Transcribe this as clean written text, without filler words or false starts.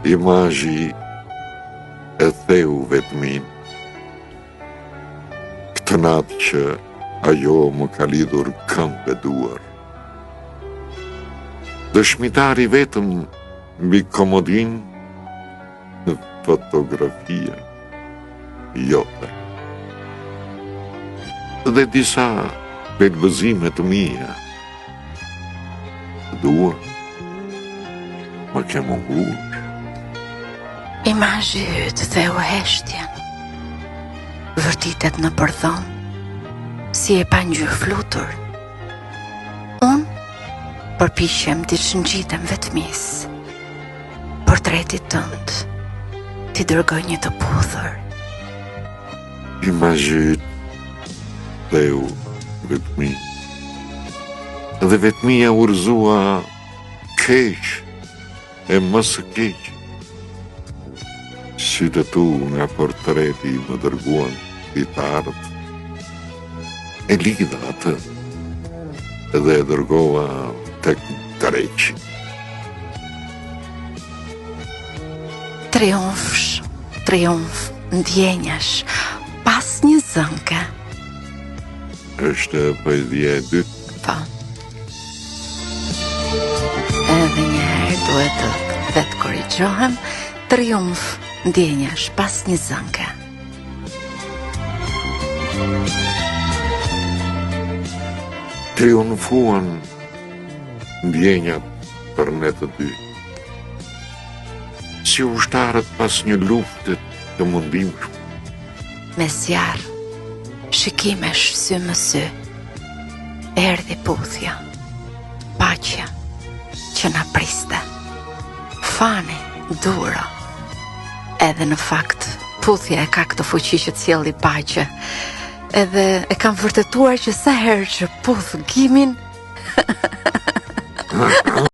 Imazhi e theu vetminë. Këtë natë që ajo më ka lidhur këmbë e duar. Dëshmitar i vetëm mbi komodinë fotografia jote. Dhe disa belbëzime të mia. Dua, më ke munguar. Imazhi yt theu heshtjen, vërtitet nëpër dhomë, si e pangjyrë flutur. Unë përpiqem t'i çngjitem vetmisë. Portretit tënd t'i dërgoj një të puthur. Imazhi yt theu vetminë. Dhe vetmia u rrëzua keq e më së keq. Sytë e tu nga portreti më dërguan litarët. E lidha atë dhe e dërgova tek dreqi. Triumfsh, triumf ndjenjash, pas një zënke. Është poezia e dytë. Po. Edhe një herë duhet të vetëkorrigjohem, triumf ndjenjash pas një zënke. Triumfuan ndjenjat për ne të dy. Si ushtarët pas një lufte të mundimshme. Me zjarr, shikimesh sy më sy, erdhi puthja, paqja që na priste. Fani, duro, edhe në fakt, puthja e ka këtë fuqi që të sjellë paqe. Edhe e kam vërtetuar që sa herë që puth Gimin.